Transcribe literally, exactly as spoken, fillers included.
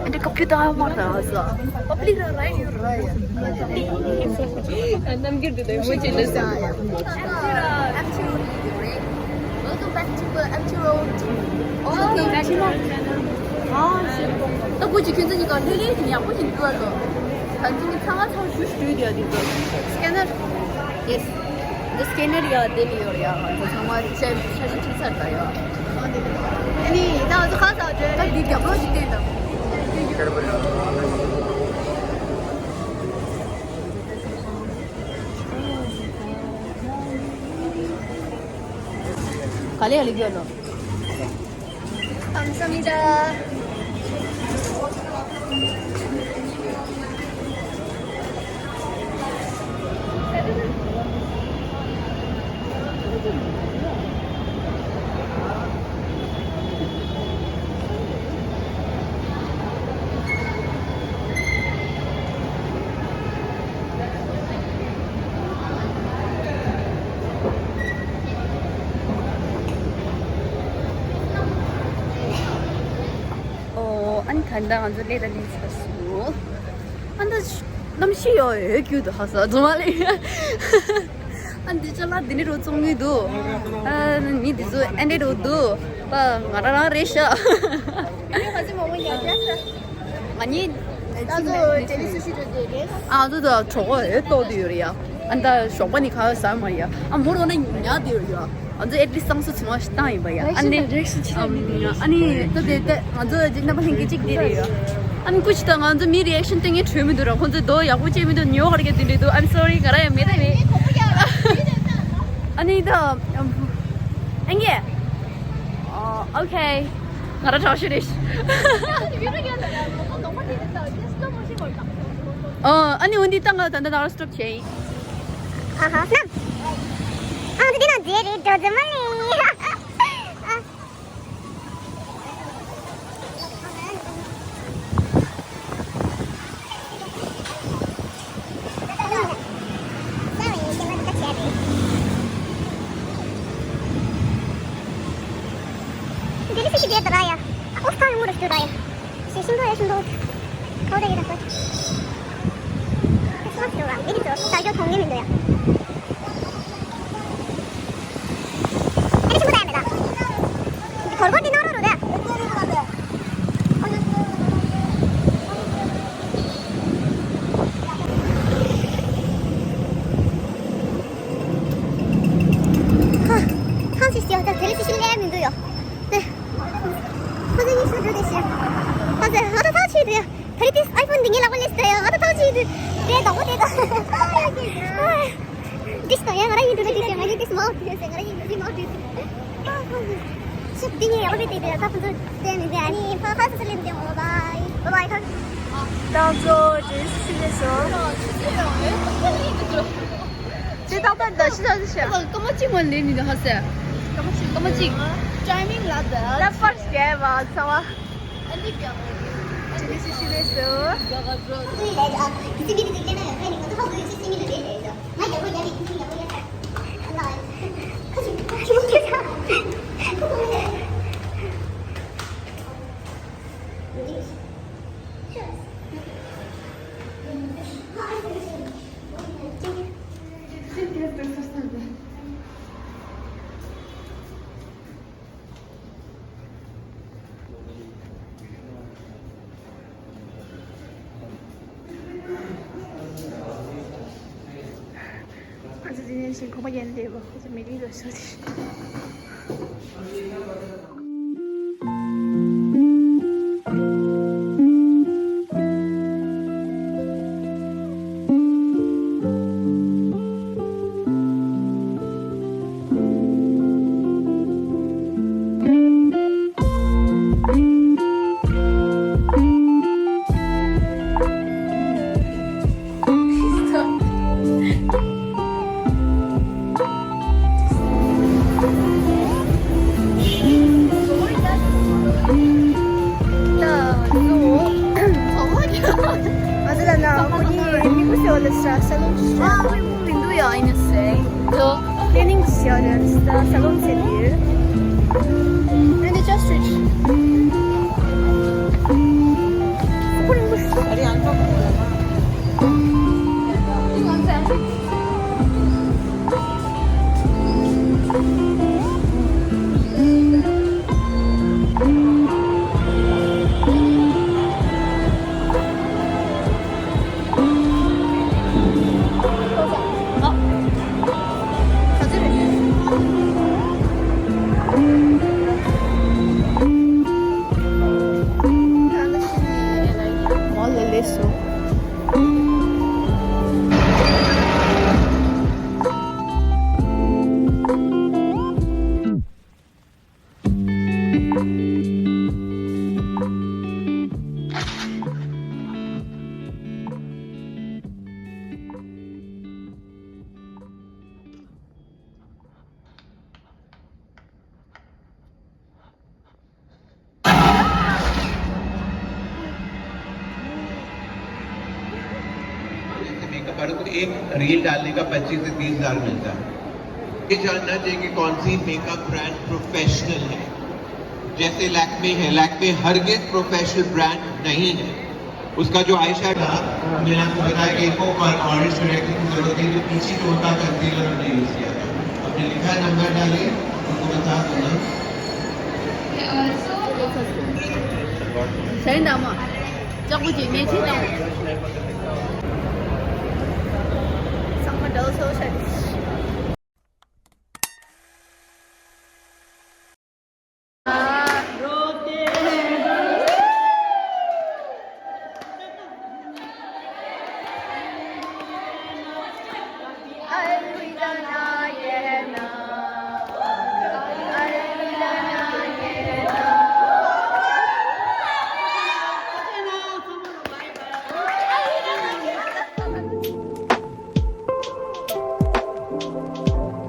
Ante computer a mar da sa. Public ra rai yu rai. Nam gir de mo chele sa. Welcome back to the empty road. Oh, back to my channel. Ah, shit. Ta ko ji ken ni ka le le ni ya ko ni dua lo. Kan ni ka ga sa shu shu dia di. Scanner. Yes. འདི་སྐེ་ནར་ཡ་དེ་ལ་ཡོད་ཡ། ང་ཚོ་ཚང་མ་ཆེ་ཆེ་ཆེ་ཆེ་ཚར་ད་ཡ། ཨ་ནི་ད་ང་ཚོ་ཁ་ཚ་བྱས་ད་འདི་རྒྱབ་ལོགས་ཤིག་བསྟན་དང་། ག་ལེ་ག་ལེ་གྱོན་ནོ། ཁམས་བཟང་མི་འདྲ། ཨོ། ཨ་ནི་ད་ལྟ་ང་ཚོ་སླེབས་དང་སླེབས་ཚར་སོང་། ཨ་ནི་ད་གནམ་གཤིས་ཡོད་ཡོད་རྒྱུ་འདུག་ཧ་ས་རྫོང་མ་ལེ། ཨ་ནི་འདི་ཅ་ལག་འདི་ནི་རུ་བཙོང་གི་འདུག་ཨ་ནི་འདི་ཚོ་ཨེ་འདྲས་རུ་འདུག་ཨ་ང་རང་རང་རེད་ཤག་ཨ་ནི་ང་གཉིས། ད་ཚོ་ཇེ་ལི་སུ་ཤི་འགྲོ་རྒྱུ་རེད། ཨ་ཚོ་ད་གྲོགས་པོ་ཡོད་ཏོག་ཏུ་ཡོད་རེད་ཡ། ཨ་ད་ཞོགས་པ་ནི་ཁ་ཟ་མ་ཡ། ཨ་མོ་རོ་ན་ཉ་དེ་ཡོད་ཡ། ང་ཚོ་at least་བསང་སོ་ཚིམ་བ་ཞིག་བཏང་ཡིན་པ་ཡ། ཨ་ནི་རེག་ཤི་ཆི་ཨ་ནི་ད་དེ་ད་ང་ཚོ་རྗེས་རྣམ་པ་ལྷན་རྒྱས་གཅིག་དེ་རེད་ཡ། ཨ་ནི་ཀུ་ཅི་ད་ང་ཚོ་མི་རི་ཨེག་ཤན་སྟོན་མཁན་བྲོས་མི་འདུག་ར། ཁོང་ཚོས་རྡོ་ཡག་པོ་བཅད་མི་འདུག་ཉོ་གར་གྱི་དེ་འདྲས་འདུག I'm sorry ང་རང་ཡང་མེད་ད་མེད། ཨ་ནི་ད་ཨ་ངས་ཨ་okay ང་རང་དྲག་ཤོས་རེད། ཨ་ཨ་ནི་འོན་ཏེ་ད་ང་ད་ད་ད་སི་ཊོབ་བྱས་ཡིན། ཨ་ཧ་སྣམ། ཨ་འདི་ན་མཛེས་རེད་འགྲོ་རྫུན་མ་ལེ། ཨ། ཧ། ཧང་སི་སི་ཡོད་ད་དེ་རིང་སི་སི་ལས་མི་འདུག་ཡོ། ནེ། ཁོ་ཚོ་གཉིས་སུ་འགྲོ་དེ་ཤི། ཁོ་ཚོ་ང་ད་ཐག་ཆད་དེ། དེ་རིང་དེ་ཨའི་ཕོན་འདི་ངའི་ལག་པ་ལས་སུ་ད་ཡོ། ང་ད་ཐག་ཆད་དེ། དེ་དོག་པོ་དེ་ད། འདི་ཞིག་དང་ཡང་ང་རང་ཡིན་འགྲོ་ལ་དེ་ཤི། ང་ཡིན་དེ་སུ་མ་འོ་དེ་ཟེར། ང་རང་ཡིན་འདི་མ་འོ་དེ་ཟེར། ཤི་འདི་ངའི་ལག་པ་ལས་དེ་དེ་ད་ཁོ་ཚོ་དེ་མི་དེ། ཨ་ནི་ཕ་ཕ་སུ་སུ་ལེན་དེ། ཨོ་བའི་བའི་བའི། ཁ། ད་ཚོ་ཇེ་སི་སི་ལས་སོ། ཇེ་ཏག་ཏག་ད་ཤི་ད་ཤི། ཨ་སྐར་མ་གཅིག་མ་ལེན་ནི་ད་ཧ་སེ། སྐར་མ་གཅིག་སྐར་མ་གཅིག་ཊའི་མིང་ལ་ད། ད་ཕར་སྐྱེ་བ་ཚ་བ། ཨ་ནི་ཀྱང་ཇེ་སི་སི་ལས་སོ། ང་ཚོ་འདི་ནས་ཞིང་ཁོག་པ་ཡན་ལས་པ་ཁོ་ཚོ་མི་རིགས་ལ་ཤོད་དེ། एक रील डालने का पच्चीस से तीस हजार मिलता है। ये जानना चाहिए कि कौन सी मेकअप ब्रांड प्रोफेशनल है। जैसे लैक्मे है, लैक्मे हरगिज प्रोफेशनल ब्रांड नहीं है। उसका जो आई शेडो, मैंने आपको बताया कि एक और ऑरेंज करेक्टर की जरूरत है, जो पीछे टोन का कंसीलर हमने यूज किया था। आपने लिखा है, नंबर डालिए, उनको बता दूंगा। 谁的嘛？照顾姐妹去的。上班都是我选。